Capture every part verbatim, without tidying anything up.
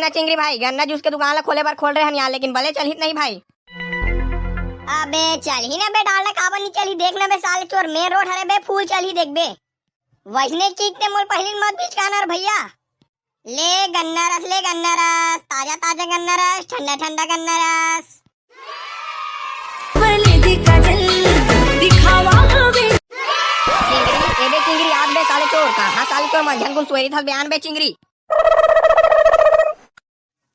ना चिंगरी भाई, गन्ना जूस के दुकान ला खोले बर खोल रहे हन यार, लेकिन बले चलही त नहीं भाई? अबे चलही ना बे डालडा, काबर नहीं चलही? देख ना बे साले चोर, मेन रोड हरे बे, फुल चलही देख बे। वैसने चीज ते मोल पहली मत बिचकाना रे भैया। ले गन्ना रस, ले गन्ना रस, ताजा ताजा गन्ना रस, ठंडा ठंडा गन्ना रस। पर ले दे काजल, दिखावा हवे। चिंगरी, ए बे चिंगरी, आत बे साले चोर, कहाँ साले चोर मंझन कुन सोय रहिथस बे, आन बे चिंगरी।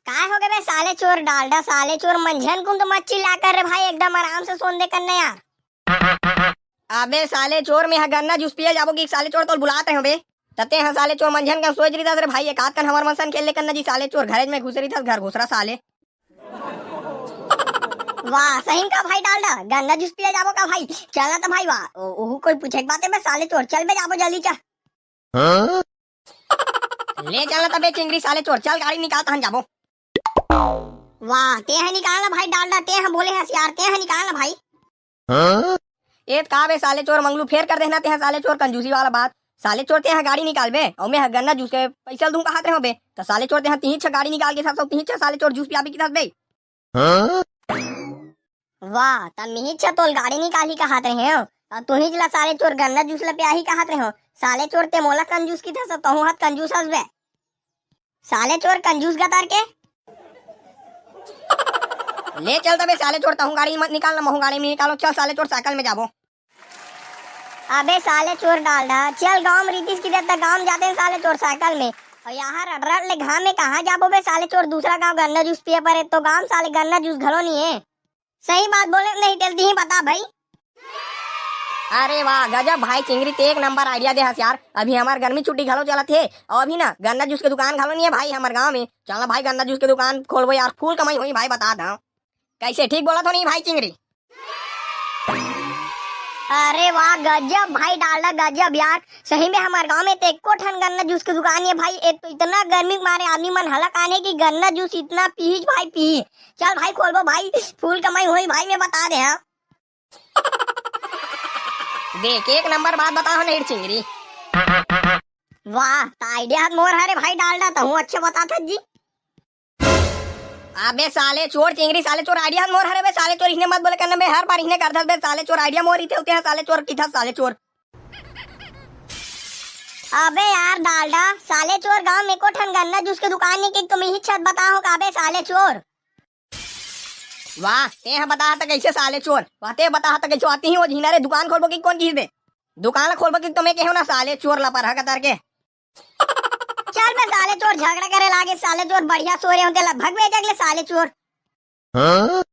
काय हो गए बे साले चोर डालडा, साले चोर मंझन कुन तो मत चिल्ला कर रे भाई, एकदम आराम से सोन दे करना यार। अबे साले चोर, मैं ह गन्ना जूस पिए जाबो कि साले चोर तोल बुलात रहे हो बे। तते ह साले चोर मंझन का सोच रहिथस रे भाई, एक आध कन हमर मन सन खेल ले करना जी साले चोर, घरे में घुस रहिथस घर घुसरा साले। वाह, सही का भाई डालडा, गन्ना जूस पिए जाबो का भाई? चल ना त भाई, वाह, ओ, ओहू कोई पूछे के बात है बे साले चोर, चल बे जाबो जल्दी चल। हाँ? ले चल ना तबे चिंगरी साले चोर, चल गाड़ी निकाल तहन जाबो। वाह, ते ह निकाल ना भाई डालडा, ते ह बोले हस यार, ते ह निकाल ना भाई। हाँ? ए त का बे साले चोर मंगलू फेर कर देहना ते ह साले चोर कंजूसी वाला बात। साले चोर ते ह गाड़ी निकाल बे, अउ मैं ह गन्ना जूस के पैसा दूं कहत रहे हो बे। त साले चोर ते ह तिही छ गाड़ी निकाल के साथ तिही छ साले चोर जूस पियाबे की साथ बे। हाँ? वाह, त मिही छ तोल गाड़ी निकालही कहत रहे हो, अउ तुही ला साले चोर गन्ना जूस ला पियाही कहत रहे हो। साले चोर ते मोला कंजूस की था सब कहूं हाथ कंजूस हस बे। साले चोर कंजूस गतर के। ले चल तबे साले चोर, तहूं गाड़ी मत निकाल ना, महूं गाड़ी में निकालो। चल साले चोर साइकिल में जाबो। अबे साले चोर डालडा, चल गांव में रीतिस की देता गांव में जाते हैं साले चोर साइकिल में। अउ यहाँ रट रट ले घाम में कहाँ जाबो बे साले चोर, दूसरा गांव गन्ना जूस पिए परे तो गांव साले गन्ना जूस घलो नहीं है। सही बात बोले नहीं टेल दिही बता भाई। अरे वाह गजब भाई चिंगरी, ते एक नंबर आइडिया दे हस यार। अभी हमार गर्मी छुट्टी घलो चलत हे अउ अभी ना गन्ना जूस के दुकान घलो नहीं है भाई हमार गांव में। चल ना भाई गन्ना जूस के दुकान खोलबो यार, फुल कमाई होही भाई, बता दा। कैसे ठीक बोलत हो नहीं भाई चिंगरी? अरे वाह गजब भाई डालडा गजब यार, सही में हमार गांव में तो एको ठन गन्ना जूस के दुकान है भाई। एक तो इतना गर्मी के मारे आदमी मन हलाकान है कि गन्ना जूस इतना पीही भाई पीही। चल भाई खोलबो भाई, फुल कमाई होही भाई, मैं बता दे हाँ। देख एक नंबर बात बता हो नहीं चिंगरी। वाह, त आइडिया मोर हरे भाई डालडा, तहूं अच्छा बता था जी। अबे साले चोर चिंगरी, साले चोर आइडिया मोर हरे बे, साले चोर इहने मत बोले करना बे, हर बार इहने करथस बे, साले चोर आइडिया मोर इथे उते हैं, साले चोर किथा साले चोर। अबे यार डालडा, साले चोर गांव में एको ठन गन्ना जूस के दुकान नहीं कि तुम ही छत बताओ का बे साले चोर। वाह, ते ह बता त कैसे साले चोर, वाह ते बता त कैसे आती ही वो झीना रे दुकान खोलबो कि कौन किस बे? दुकान खोलबो कि तुम्हें कहो ना साले चोर लपर ह कतर के। चल बे साले चोर, झगड़ा करे लागे साले चोर, बढ़िया सो रहे होते ला भग बे जगले साले चोर। हाँ?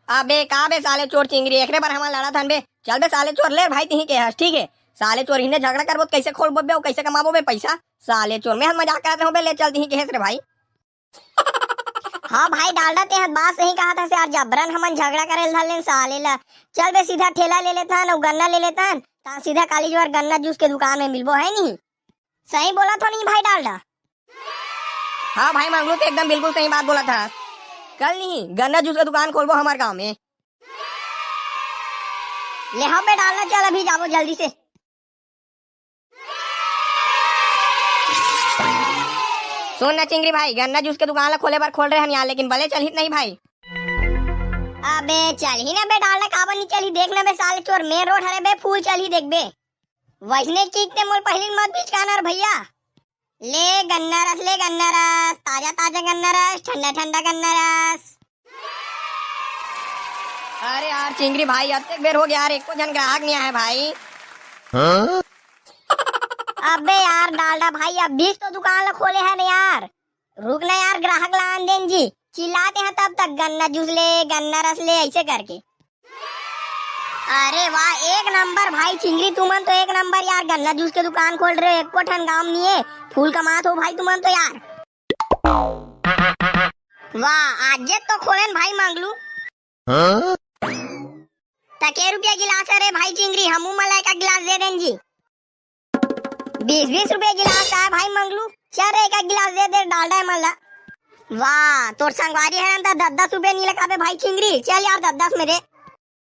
अबे का बे साले चोर चिंगरी, एकरे बर हमन लड़त हन बे। चल बे साले चोर, ले भाई तिही के हस, ठीक है। साले चोर इहने झगड़ा करबो त कैसे खोलबो बे, अउ कैसे कमाबो बे पैसा? साले चोर, मैं ह मजाक करत रहूं बे, ले चल तिही के हस रे भाई। हाँ भाई डालडा, ते ह बात सही कहा था यार, जबरन हमन झगड़ा करे धर लेन साले ला। चल बे सीधा ठेला ले लेथन अउ गन्ना ले लेथन, ता सीधा काली जोर गन्ना जूस के दुकान में मिलबो है नहीं। सही बोला थो नहीं भाई डालडा? हाँ भाई मंगलू, ते एकदम बिल्कुल सही बात बोला था। कल नहीं गन्ना जूस का दुकान खोलबो हमार गांव में। ले हाँ बे डालडा, चल अभी जाबो जल्दी से। सुन ना चिंगरी भाई, गन्ना जूस के दुकान ला खोले बर खोल रहे हन यार, लेकिन बले चलही त नहीं भाई। अबे चलही ना बे डालडा, काबर नहीं चलही? देख ना बे साले चोर, मेन रोड हरे बे, फुल चलही देख बे। वैसने चीज ते मोल पहली मत बिचकाना रे भैया। ले गन्ना रस, ले गन्ना रस, ताजा ताजा गन्ना रस, ठंडा ठंडा गन्ना रस। अरे यार चिंगरी भाई, अतेक बेर हो गया यार, एको झन ग्राहक नहीं आया है भाई। हाँ? अबे यार डालडा भाई, अभी तो दुकान ला खोले है ना यार, रुक ना यार, ग्राहक ला आन देन जी, चिल्लाते हैं तब तक गन्ना जूस ले, गन्ना रस ले, ऐसे करके। अरे वाह, एक नंबर भाई चिंगरी, तुमन तो एक नंबर यार, गन्ना जूस के दुकान खोल रहे हो, एको ठन गांव नहीं है, फुल कमात हो भाई तुमन तो यार। वाह, आज तो खोलन भाई मंगलू। हाँ? त के रुपया गिलास है रे भाई चिंगरी, हमू मन ला एक गिलास दे देन जी। बीस बीस रुपया गिलास है भाई मंगलू, चल रे एक गिलास दे दे डालडा है मन ला। वाह, तोर संगवारी है ना, दस दस रुपया नहीं लगाबे भाई चिंगरी, चल यार दस दस में दे।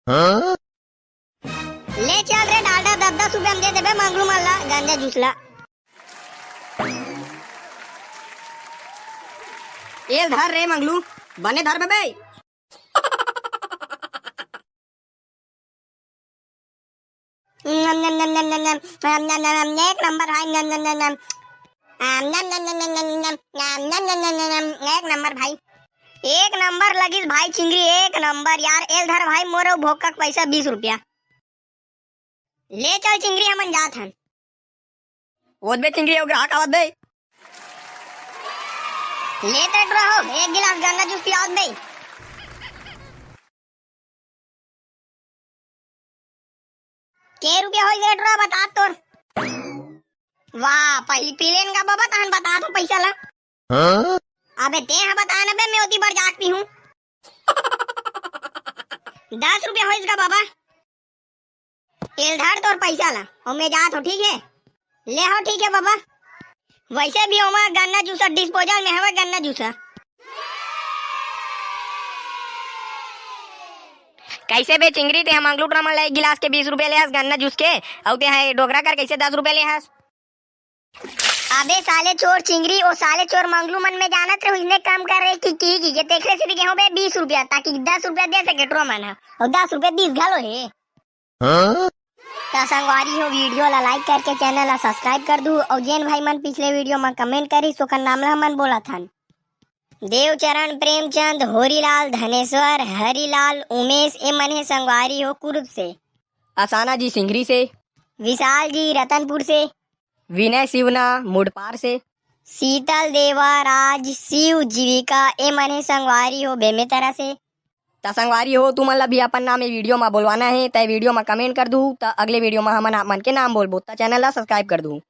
हाँ? ले चल रे डालडा, दस दस रुपया में दे देबे मंगलू मन ला गंजा जूस ला। एल धर रे मंगलू, बने धर बे। नम, नम, नम, नम, नम, नम, नम, नम, नम, एक नंबर भाई, नम, नम, नम, नम। आम, नम, नम, नम, नम, नम, नम, आम, नम, नम, नम, नम, नम, एक नंबर भाई। एक नंबर लगिस भाई चिंगरी, एक नंबर यार। एल धर भाई, मोर अउ भोका के पैसा बीस रुपया। ले चल चिंगरी, हमन जात हन। ओत बे चिंगरी, अउ ग्राहक आवत बे। ले त टुरा हो, एक गिलास गन्ना जूस पियावत बे। के रुपया होइस रे टुरा, बता तोर। वाह, पहिली पी लेन गा बाबा, तहन बता तो पैसा ला। हाँ? अबे ते ह बता न बे, मैं ओती बर जाके पीहूं। दस रुपया होइस गा बाबा। एल धर तोर पैसा ला, अउ मैं जात हो, ठीक है? ले हो, ठीक है बाबा। वैसे भी ओमा गन्ना जूस ह, डिस्पोजल में हवे गन्ना जूस ह। कैसे बे चिंगरी, ते ह मंगलू टुरा मन ला एक गिलास के बीस रुपया ले हस गन्ना जूस के, अउ ते ह डोकरा कर कैसे दस रुपया ले हस? अबे साले चोर चिंगरी, ओ साले चोर मंगलू मन में जानत रहे, इतने कम कर रहे कि, की, की, ये तेखरे से भी गेहूं बे बीस रुपया, ताकि दस रुपया दे सके टुरा मन ह, अउ दस रुपया दीस घलो हे। हाँ? त संगवारी हो, वीडियो ला लाइक करके चैनल ला सब्सक्राइब कर दू, अउ जेन भाई मन पिछले वीडियो में कमेंट करिस, ओकर नाम ला हमन बोलत हन। देवचरण, प्रेमचंद, होरीलाल, धनेश्वर, हरिलाल, उमेश, ए मन हे संगवारी हो कुरुद से। असाना जी सिंघरी से। विशाल जी रतनपुर से। विनय सिवना मुड़पार से। शीतल देवा, राज, शिव, जीविका, ए मन हे संगवारी हो बेमेतरा से। त संगवारी हो, तुमन ला भी अपन नाम ए वीडियो मा बोलवाना हे, त वीडियो मा कमेंट कर दू, त अगले वीडियो मा हमन आप मन के नाम बोलबो, त चैनल ला सब्सक्राइब कर दू।